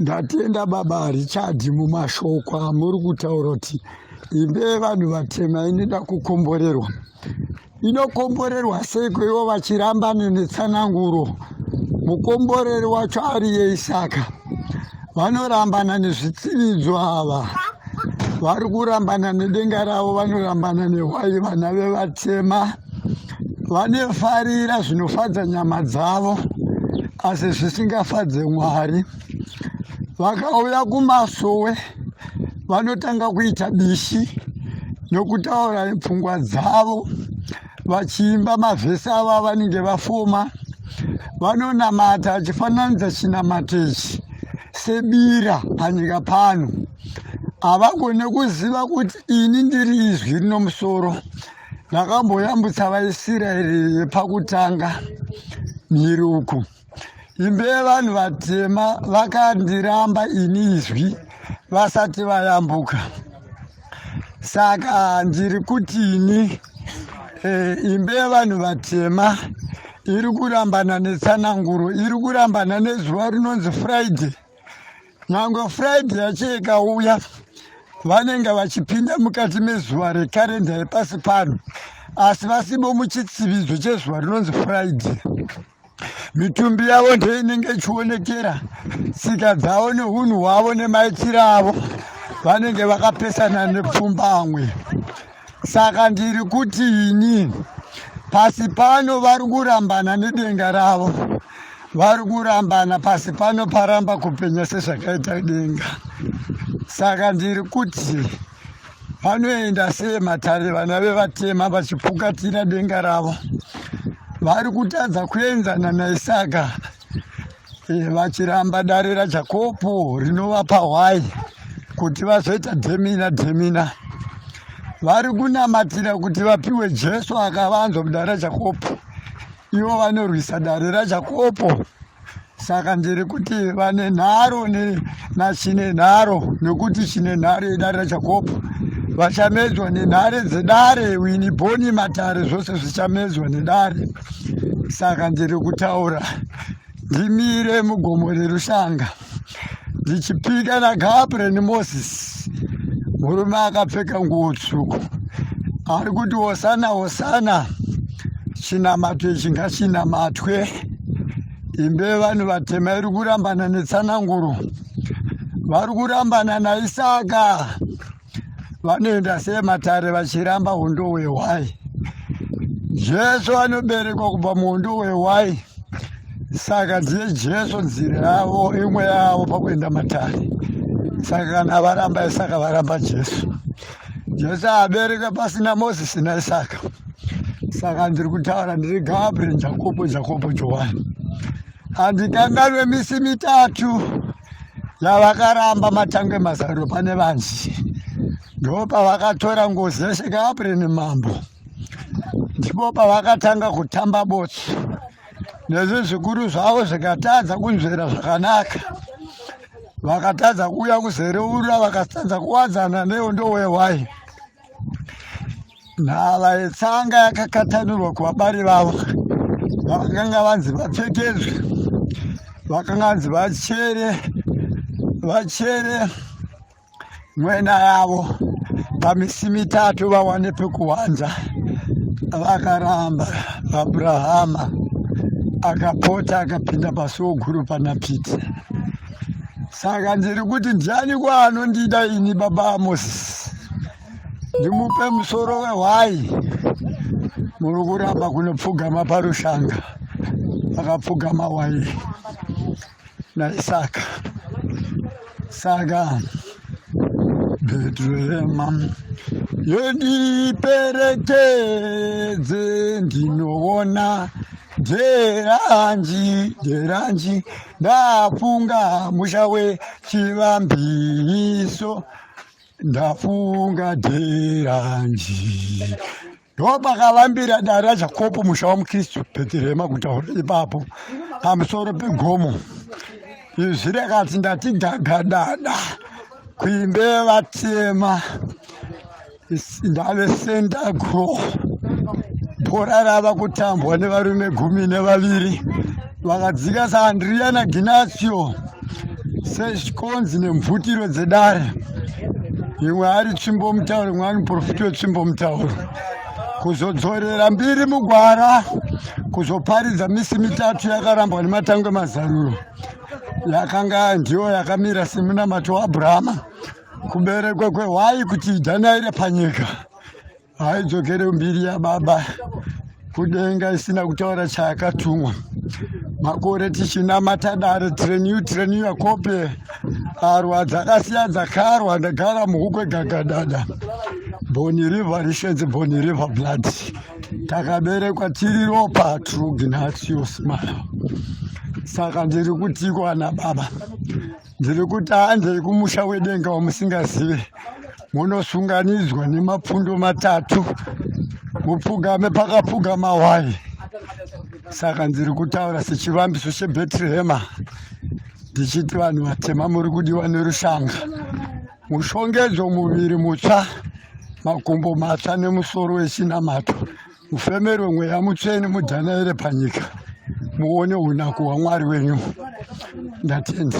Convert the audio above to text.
Ndatenda baba Richard mumashoko amuri kutaura kuti imba yevanhu vatema inoda kukomborerwa. Inokomborerwa seiko ivo vachirambana netsananguro? Mukomboreri wacho ari yeIsaka. Vanorambana nezvitsividzo ava. Vari kurambana nedenga ravo, vanorambana nehwai vana vevatema. Vanefarira zvinofadza nyama dzavo asi zvisingafadze Mwari. Vakauya kumasowe vanotanga kuita bishi nokutaura pfungwa dzavo vachiimba mavhesi avo avanenge vafoma. Vanonamata vachifananidza chinamato ichi sebira panyika pano. Havagone kuziva kuti ini ndiri izwi rino musoro ndakamboyambutsa vaIsraeri vepakutanga mhiri uku. Imba yevanhu vatema vakandiramba ini izwi vasati vayambuka. Saka ndiri kuti ini e, imba yevanhu vatema iri kurambana netsananguro, iri kurambana nezuva rinonzi Friday. Nyange Friday yacho ikauya vanenge vachipinda mukati mezuva rekarenda yepasi pano, asi vasimo muchitsividzo chezuva rinonzi Friday. Mitumbi yavo ndeinenge ichionekera, tsika dzavo neunhu hwavo nemaitiro avo vanenge vakapesana nepfumbamwe. Saka ndiri kuti ini pasi pano vari kurambana nedenga ravo, vari kurambana pasi pano paramba kupenya sezvakaita denga. Saka ndiri kuti vanoenda sei matare vana vevatema vachipukatira denga ravo? Vari kutadza kuenzana naIsaka eh, vachiramba dare raJakopo rinovapa hwai kuti vazoita dhemina dhemina. Vari kunamatira kuti vapiwe Jesu akavanzwa mudare raJakopo, ivo vanorwisa dare raJakopo. Saka ndiri kuti vane nharo nachine nharo, nokuti chine nharo yedare raJakopo vachamedzwa nenhare dzedare, winibhoni matare, zvose zvichamedzwa nedare. Saka ndiri kutaura ndimire mugomo rerushanga ndichipika naGabriel Moses, murume akapfeka nguo tsvuku ari kuti hosana hosana, chinamato ichi ngachinamatwe. Imba yevanhu vatema iri kurambana netsananguro, vari kurambana naIsaka. Vanoenda sei matare vachiramba hondo hwehwai? Jesu anoberekwa kubva muhondo hwehwai, saka ndiye Jesu nzira yavo imwe yavo pakuenda matare. Saka kana varamba Isaka varamba Jesu. Jesu abereka pasina Mozisi naIsaka. Saka ndiri kutaura ndiri Gabriel Jakobo Jakobo Johani. Handikanganwe misi mitatu yavakaramba matangwe mazaruro pane vanzi ndopavakatora ngozi yeshe Gabriel mambo, ndipo pavakatanga kutamba botso nezvizvikuru zvavo zvikatadza kunzvera zvakanaka, vakatadza kuuya kuzereura, vakatadza kuwadzana nehondo wehwai. Nhava yetsanga yakakatanurwa kuvabari vavo vakanga vanzi vapfekedzwe, vakanga vanzi vachere vachere mwena yavo pamisi mitatu vawane pekuwanza. Vakaramba. Abrahama akapota akapinda pasuo guru pana Pita. Saka ndiri kuti ndiani kwaanondida ini baba Amosi? Ndimupe musoro wehwai. Muri kuramba kunopfugama parushanga akapfugama hwai naIsaka. Saka Bhetrehema yondiperekedze ndinoona dheranji dheranji ndafunga musha wechivambiso ndafunga dheranji ndopakavambira dare raJakobo musha waMukristu Bheterehema kutaura ipapo pamusoro pegomo. Izwi rakati ndati gagadada kuimbe vatema ndave center grow bhora rava kutambwa nevarume 12 vakadzika saAndriya naGinasio. Sezvikonzi nemvutiro dzedare, imwe ari tsvimbo mutauro, imwe ari muprofiti wetsvimbo mutauro, kuzodzorera mbiri mugwara, kuzoparidza misi mitatu yakarambwa nematango emazaruro, yakanga ndiyo yakamira semunamato waAbrahama, kuberekwa kwehwai kuti idhanaire panyika. Haidzokere mbiri yababa kudenga isina kutaura chayakatumwa. Makore tichinamata dare treniu treniu yakope arwa dzakasiya dzakarwa ndagara muhukwe gagadada boni river rishenzi boni river blood takaberekwa tiri ropa true Ignatius Mayo. Saka ndiri kutiko ana baba, ndiri kuti handei kumusha wedenga wamusingazive, munosunganidzwa nemapfundo matatu mupfugame pakapfugama hwai. Saka ndiri kutaura sechivambiso cheBhetrehema ndichiti vanhu vatema muri kudiwa nerushanga, mushongedzo muviri mutsva, makumbo matsva nemusoro wechinamato, mufemerwe mweya mutsvene mudhanaire panyika muone unaku hwaMwari wenyu. Ndatenda.